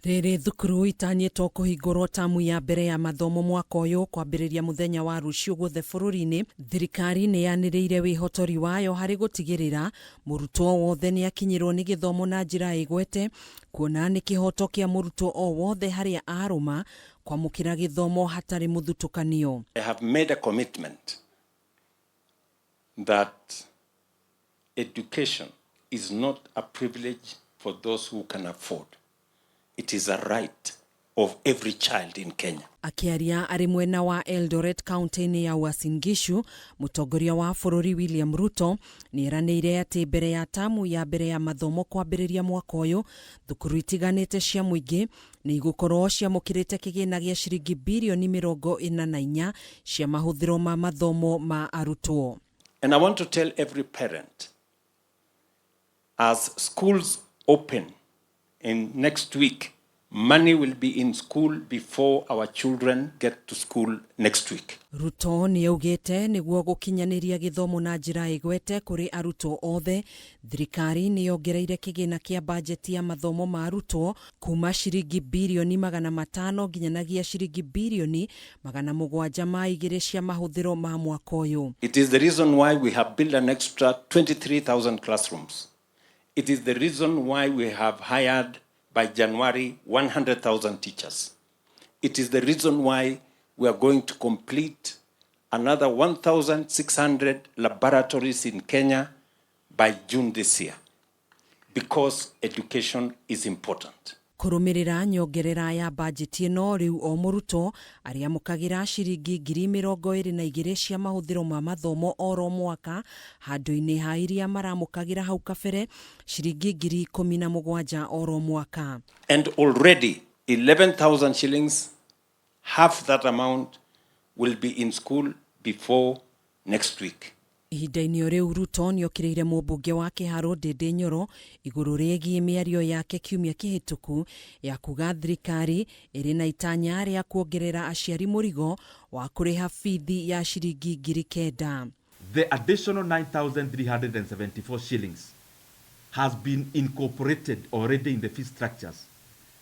Rĩrĩ thukuru itanyĩtwo kũhingũrwo tamu ya mbere ya mathomo mwaka ũyũ kwambĩrĩria mũthenya wa rũciũ guothe bũrũri-inĩ, thirikari nĩ yanĩrĩire wĩhotori wayo harĩ gũtigĩrĩra mũrutwo wothe nĩ akinyĩrwo nĩ gĩthomo na njĩra ĩgwete, kuona nĩ kĩhoto kĩa mũrutwo o wothe harĩa arũma kwamũkĩra gĩthomo hatarĩ mũthutũkanio. I have made a commitment that education is not a privilege for those who can afford. It is a right of every child in Kenya. Akĩaria arĩ mwena wa Eldoret kaunti-inĩ ya Uasin Gishu, mũtongoria wa bũrũri William Ruto nĩ eranĩire atĩ mbere ya tamu ya mbere ya mathomo kwambĩrĩria mwaka ũyũ, thukuru itiganĩte cia mũingĩ nĩ igũkorwo ciamũkĩrĩte kĩgĩna gĩa ciringi birioni 44 cia mahũthĩro ma mathomo ma arutwo. And I want to tell every parent, as schools open in next week, money will be in school before our children get to school next week. Ruto nĩ augĩte nĩguo gũkinyanĩria gĩthomo na njĩra ĩgwete kũrĩ arutwo othe, thirikari nĩ yongereire kĩgĩna kĩa bajeti ya mathomo ma arutwo kuma ciringi birioni 500 nginyanagia ciringi birioni 702 cia mahũthĩro ma mwaka ũyũ. It is the reason why we have built an extra 23,000 classrooms. It is the reason why we have hired by January 100,000 teachers. It is the reason why we are going to complete another 1,600 laboratories in Kenya by June this year, because education is important. Kũrũmĩrĩra nyongerera ya bajeti ĩno, rĩu o mũrutwo arĩamũkagĩra ciringi 22,000 cia mahũthĩro ma mathomo oro mwaka, handũ-inĩ ha iria maramũkagĩra hau kabere ciringi 17,000 oro mwaka. And already 11,000 shillings, half that amount, will be in school before next week. Ihinda-inĩ o rĩu, Ruto nĩ okĩrĩire mũmbunge wa Kĩharũ Ndĩndĩ Nyoro igũrũ rĩgiĩ mĩario yake kiumia kĩhĩtũku ya kuga thirikari ĩrĩ na itanya rĩa kuongerera aciari mũrigo wa kũrĩha bithi ya ciringi 9,000. The additional 9,374 shillings has been incorporated already in the fee structures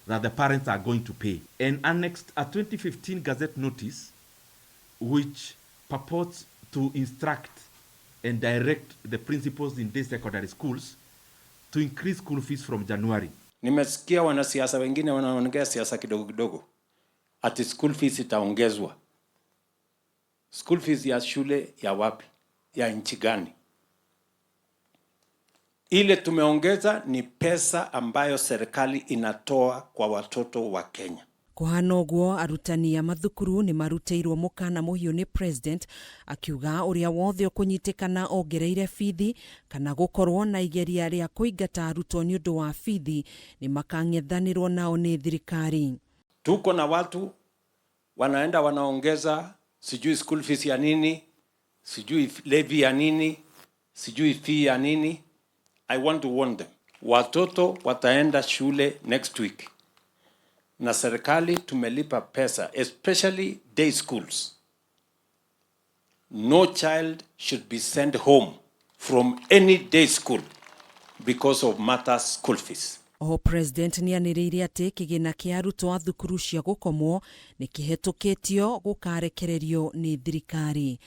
that the parents are going to pay, and annexed a 2015 Gazette notice which purports to instruct and direct the principals in these secondary schools to increase school fees from January. Nimesikia wanasiasa wengine wanaongea siasa kidogo kidogo ati school fees itaongezwa. School fees ya shule ya wapi? Ya nchi gani? Ile tumeongeza ni pesa ambayo serikali inatoa kwa watoto wa Kenya. Kũhana ũguo, arutani a mathukuru nĩ marutĩirwo mũkana mũhiũ nĩ president, akiuga ũrĩa wothe ũkũnyitĩkana ongereire bithi kana gũkorwo na igeria rĩa kũingata arutwo nĩ ũndũ wa bithi nĩ makang'ethanĩrwo nao nĩ thirikari. Tuko na watu wanaenda wanaongeza sijui school fees ya nini, sijui levy ya nini, sijui fee ya nini. I want to warn them. Watoto wataenda shule next week, na serikali tumelipa pesa, especially day schools. No child should be sent home from any day school because of matters school fees. Oho president nĩ anĩrĩire atĩ kĩgĩna kĩa arutwo a thukuru cia gũkomwo nĩ kĩhetũkĩtio gũkarekererio nĩ thirikari.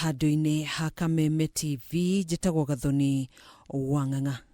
Handũ-inĩ ha Kameme TV, njĩtagwo Gathoni Wang'ang'a.